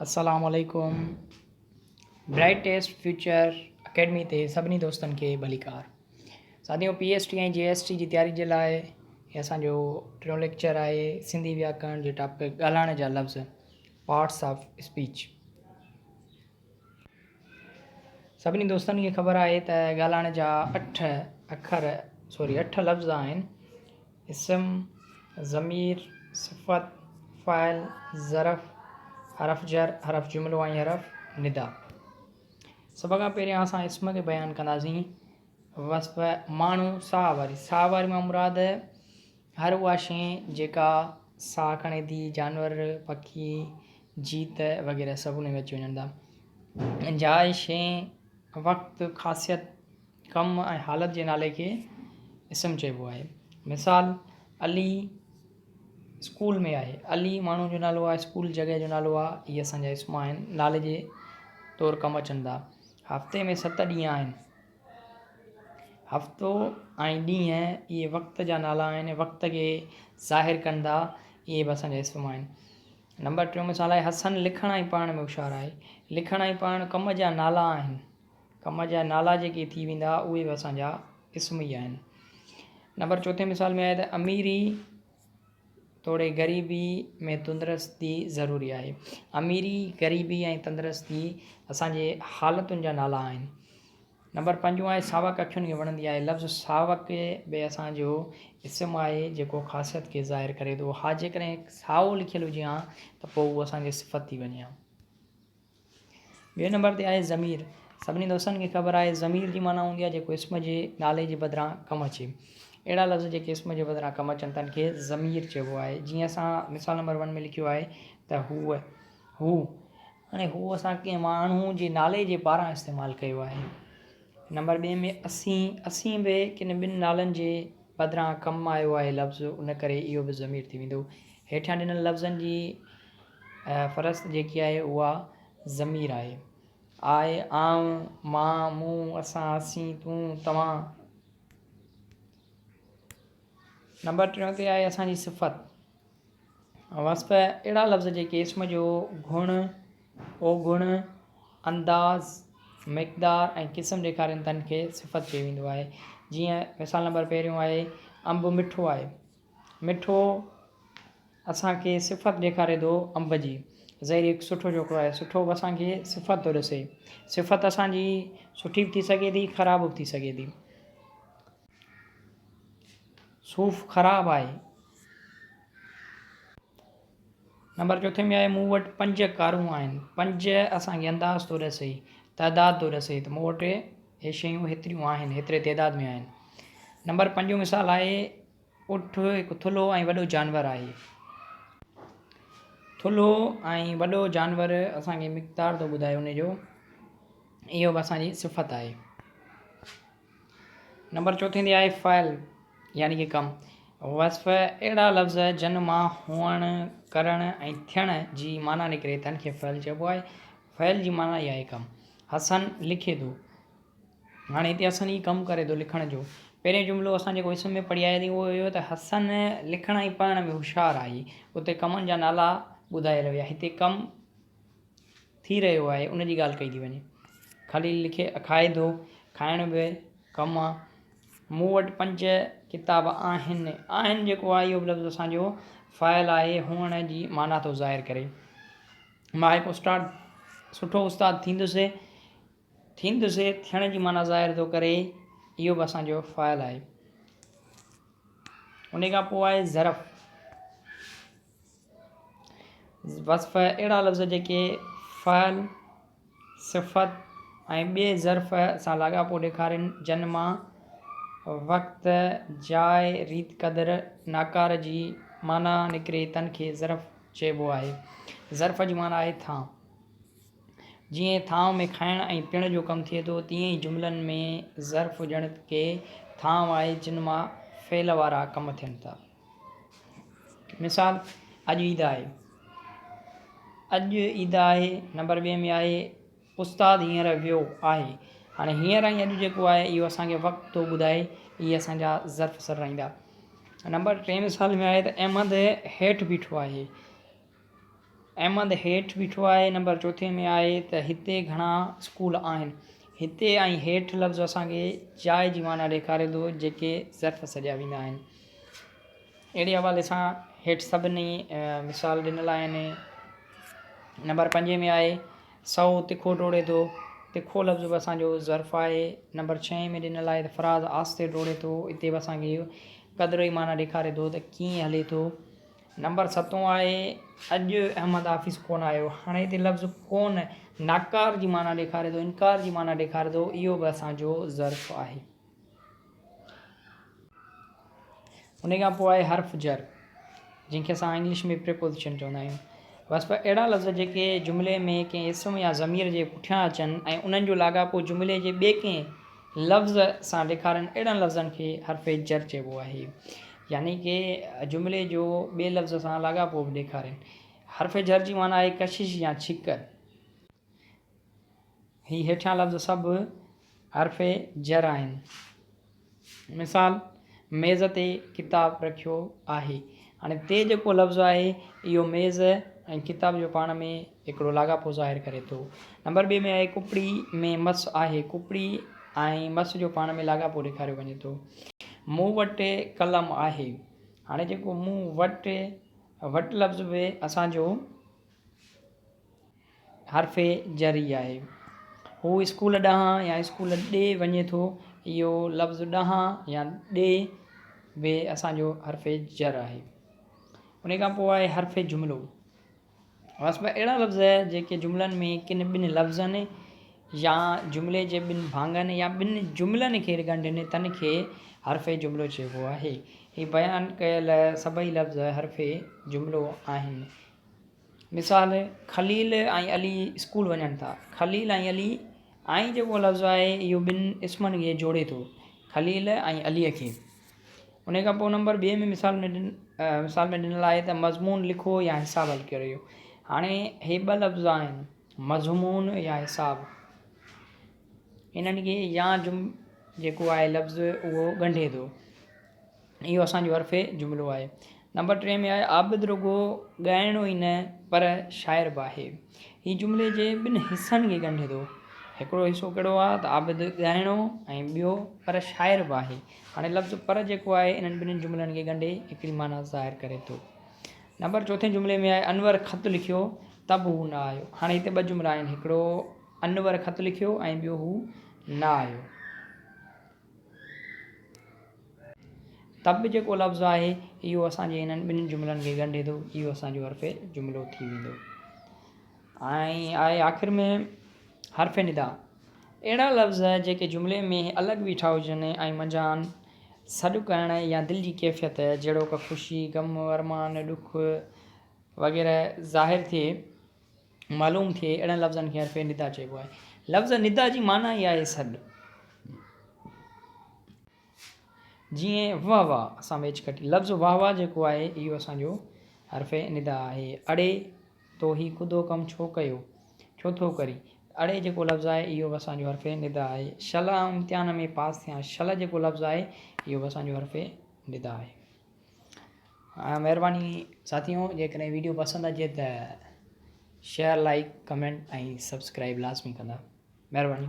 السلام عليڪم برائٽيسٽ future academy تي سڀني دوستن کي ڀليڪار ساٿيو P S T ۽ G S T جي تياري جي لاء هي اسان جو ٽيون ليڪچر آهي سنڌي وياڪرڻ جي ٽاپڪ ڳالهائڻ جا لفظ پارٽس آف اسپيچ سڀني دوستن کي خبر آهي ته ڳالهائڻ جا اٺ اکر سوري اٺ لفظ آهن اسم، ضمير، صفت، فاعل، ظرف، حرف جر، حرف جملو ۽ حرف ندا. سڀ کان پهريان اسان اسم کي بيان ڪنداسين. وصف ماڻهو ساهه واري، ساهه واري مان مراد هر اها شيء جيڪا ساهه کڻي ٿي، جانور، پکي، جيت وغيره سڀ ان ۾ اچي وڃن ٿا. جاء، شيء، وقت، خاصيت، ڪم ۽ حالت جي نالي کي اسم چئبو آهي. مثال، علي اسڪول ۾ آهي. علي ماڻهو جو نالو آهي، اسڪول جڳهه جو نالو آهي. اهي اسان جا اسم آهن، نالي جي طور ڪم اچن ٿا. هفتي ۾ ست ڏينهن آهن. هفتو ۽ ڏينهن اهي وقت جا نالا آهن، وقت کي ظاهر ڪن ٿا، اهي به اسان جا اسم آهن. نمبر ٽيون مثال آهي، حسن لکڻ ۽ پڙهڻ ۾ هوشيار آهي. لکڻ ۽ پڙهڻ ڪم جا نالا آهن. ڪم جا نالا جيڪي ٿي ويندا اهي به اسان جا اسم ئي آهن. نمبر چوٿين مثال ۾ آهي ته اميري توڙي غريبي ۾ تندرستي ضروري آهي. اميري، غريبي ۽ تندرستي اسان جي حالتن جا نالا آهن. نمبر پنجون آهي ساوڪ اکين کي وڻندي آهي. لفظ ساوڪ به اسان جو اسم آهي جيڪو خاصيت کي ظاهر ڪري ٿو. ها جيڪڏهن سائو لکيل هجي ها ته پوء اهو اسان جي صفت ٿي وڃي ها. ٻئي نمبر تي آهي ضمير. سڀني دوستن کي خبر آهي ضمير جي معنيٰ هوندي آهي جيڪو اسم جي نالي جي بدران ڪم اچي. اهڙا لفظ جيڪي اسم جي بدران ڪم اچن تن کي ضمير چئبو آهي. جيئن اسان مثال نمبر ون ۾ لکيو آهي ته هوء، هو، هاڻي هو اسان ڪنهن ماڻهو جي نالي جي پاران استعمال ڪيو آهي. نمبر ٻئي ۾ اسين، اسين به ڪن ٻن نالن جي بدران ڪم آيو آهي لفظ ان ڪري اهو به ضمير ٿي ويندو. هيٺيان ڏنل لفظن جي فهرست جيڪي آهي اها ضمير آهي. آء، آئون، مان، مون، اسان، اسين، تون، توهان. نمبر ٽيون تي آهي اسان جي صفت. وصف اهڙا لفظ جيڪي اسم جو گڻ، اوگڻ، انداز، مقدار ۽ قسم ڏيکارين تن کي صفت چيو ويندو آهي. جيئن مثال نمبر پهريون آهي انب مٺو آهي. مٺو اسان کي صفت ڏيکاري ٿو انب جي. ظاهر هڪ سٺو ڇوڪرو آهي. سٺو به اسان کي صفت ٿو ڏسي. صفت اسان جي سٺي به ٿي سگهي ٿي خراب به ٿي سگهي ٿي. صوف خراب آهي. نمبر چوٿين ۾ آهي مون وٽ پنج ڪارون آهن. پنج اسان کي انداز ٿو ڏسي، تعداد ٿو ڏسي ته مون وٽ هي شيون هيتريون آهن، هيتري تعداد ۾ آهن. نمبر پنجون مثال آهي اٺ هڪ ٿلهو ۽ وڏو جانور آهي. ٿلهو ۽ وڏو جانور اسان کي مقدار ٿو ٻڌائي ان جو اهو به اسان جي صفت آهي. نمبر چوٿين تي آهي فعل يعني ڪي ڪم. وصف اهڙا لفظ جن مان هئڻ، ڪرڻ ۽ ٿيڻ جي معنيٰ نڪري تن کي فعل چئبو آهي. فعل جي معنيٰ ئي آهي ڪم. حسن لکي ٿو. هاڻي هتي حسن ئي ڪم ڪري ٿو لکڻ جو. پهريون جملو اسان جيڪو اسم ۾ پڙهي آياسين اهو اهو ته حسن لکڻ ۽ پڙهڻ ۾ هوشيار آهي. اتي ڪمن جا نالا ٻڌايل ويا. هتي ڪم ٿي رهيو آهي ان جي ڳالهه ڪئي ٿي وڃي. خليل لکي کائي ٿو. کائڻ به ڪم آ. مون وٽ پنج ڪتاب آهن. آهن جيڪو آهي اهو به لفظ اسان جو فاعل آهي هئڻ جي معنيٰ ٿو ظاهر ڪري. مان هڪ استاد سٺو استاد ٿيندس. ٿيندس ٿيڻ جي معنيٰ ظاهر ٿو ڪري، اهو به اسان جو فاعل آهي. ان کان پوء آهي ظرف. وصف اهڙا لفظ جيڪي فعل، صفت ۽ ٻئي ظرف سان لاڳاپو ڏيکارين جن مان وقت، جاء، ريت قدر، ناڪار جي معنيٰ نڪري تن کي ظرف چئبو آهي. ظرف جي معنيٰ آهي ٿانء. جيئن ٿانء ۾ کائڻ ۽ پيئڻ جو ڪم ٿئي ٿو، تيئن ئي جملن ۾ ظرف ڄڻ ڪي ٿانء آهي، جن مان فعل وارا ڪم ٿين ٿا. مثال، اڄ عيد آهي. اڄ عيد آهي نمبر ٻئي ۾ آهي استاد هينئر ويو آهي. هاڻي هينئر ۽ اڄ جيڪو آهي اهو اسان کي وقت ٿو ٻڌائي، اهي اسان جا ظرف سڏرائيندا. نمبر ٽئين مثال ۾ آهي ته احمد هيٺ بيٺو آهي. احمد هيٺ بيٺو آهي. نمبر چوٿين ۾ آهي ته هتي گهڻا اسڪول آهن. هتي ۽ هيٺ لفظ اسان کي جاء جي معنيٰ ڏيکاري ٿو جيڪي ظرف سڏيا ويندا آهن. اهڙي حوالي سان هيٺ سڀني مثال ڏنل آهن. نمبر پنجين ۾ آهي سئو تکو ڊوڙي ٿو. تکو لفظ به اسان جو ظرف آهي. نمبر ڇهين ۾ ڏنل آهي ته فراز آهستي ڊوڙي ٿو. اتي به اسان کي قدر جي معنيٰ ڏيکاري ٿو ته ڪيئن هلي ٿو. نمبر ستون آهي اڄ احمد آفيس ڪونه آيو. هاڻي هتي لفظ ڪونه ناڪار جي معنيٰ ڏيکاري ٿو، انڪار جي معنيٰ ڏيکاري ٿو، اهو به اسان جو ظرف آهي. ان کان پوء آهي حرف جر جنهن کي اسان انگلش ۾ پريپوزيشن چوندا آهيون. بس پر اهڙا لفظ جيڪي جملي ۾ ڪنهن اسم يا ضمير جي پٺيان اچن ۽ انهن جو لاڳاپو جملي جي ٻئي ڪنهن لفظ سان ڏيکارين اهڙن لفظن کي حرف جر چئبو آهي. يعني ڪي جملي جو ٻئي لفظ سان لاڳاپو به ڏيکارين. حرف جر جي معنيٰ آهي ڪشش يا ڇڪ. هي هيٺيان لفظ سڀ حرف جر آهن. مثال، ميز تي ڪتاب رکيو آهي. هاڻي تي جيڪو لفظ آهي اهو ميز ۽ ڪتاب جو پاڻ ۾ هڪڙو لاڳاپو ظاهر ڪري ٿو. نمبر ٻئي ۾ آهي ڪپڙي ۾ مس آهي. ڪپڙي ۽ مس جو پاڻ ۾ لاڳاپو ڏيکاريو وڃي ٿو. مون وٽ قلم آهي. هاڻي جيڪو مون وٽ، وٽ لفظ به اسان جو حرف جر ئي آهي. هو اسڪول ڏانهن يا اسڪول ڏي وڃي ٿو. اهو لفظ ڏانهن يا ڏي به اسان جو حرف جر آهي. ان کان پوء آهي حرف جملو. وصف اهڙا لفظ جيڪي جملن ۾ ڪن ٻن لفظن يا جملي جي ٻن ڀاڱن يا ٻن جملن کي ڳنڍين تن کي حرف جملو چئبو آهي. هي بيان ڪيل سڀئي لفظ حرف جملو آهن. مثال، خليل ۽ علي اسڪول وڃن ٿا. خليل ۽ علي ۽ جيڪو لفظ آهي اهو ٻن اسمن کي جوڙي ٿو، خليل ۽ عليء کي. ان کان پوء نمبر ٻئي ۾ مثال ۾ مثال ۾ ڏنل آهي ته مضمون لکو يا حساب حل ڪريو. هاڻي هي ٻه لفظ آهن مضمون يا حساب انهن کي يا جم جيڪو آهي لفظ اهو ڳنڍي ٿو. اهو اسان جو حرف جملو آهي. نمبر ٽئين ۾ آهي عابد رڳو ڳائڻو ئي نه پر شاعر به آهي. هي جملي جي ٻن حصن کي ڳنڍي ٿو. هڪڙو حصو ڪهڙو آهي ته عابد ڳائڻو ۽ ٻيو پر شاعر به آهي. هاڻي لفظ پر جيڪو آهي انهن ٻنهين جملن کي ڳنڍي هڪڙي معنيٰ ظاهر ڪري ٿو. نمبر چوٿين جملي ۾ آهي انور خط لکيو ته به هو نه آيو. هاڻي هتي ٻه جملا آهن هڪڙو انور خط لکيو ۽ ٻيو هو نه آيو. تب جيڪو لفظ آهي اهو اسان جي انهن ٻنهي جملن کي ڳنڍي ٿو اهو اسان جو حرف جملو ٿي ويندو ۽ آهي آخر ۾ حرف ندا اهڙا لفظ جيڪي جملي ۾ الڳ بيٺا هجن ۽ منجهان سڏ ڪرڻ يا دل جي ڪيفيت جهڙوڪ خوشي غم ارمان ڏک وغيره ظاهر ٿئي معلوم ٿئي اهڙن لفظن کي حرف ندا چئبو آهي. لفظ ندا جي معنيٰ ئي آهي سڏ. جيئن واه واه اسان ويچ کٽي. لفظ واه واه جيڪو آهي اهو اسان جو حرف ندا آهي. اڙي تو هي ڪڌو ڪم ڇو ڪيو؟ ڇو ٿو ڪرين؟ اڙي جيڪو لفظ آهي اهو به اسان جو حرف ندا آهي. شل آئون امتحان ۾ پاس ٿيان. شل جيڪو لفظ آهي اهو به اسان جو حرف ندا آهي. مهرباني ساٿيو جيڪڏهن ويڊيو پسند اچي ته شيئر لائڪ ڪمينٽ ۽ سبسڪرائب لازمي ڪندا مهرباني.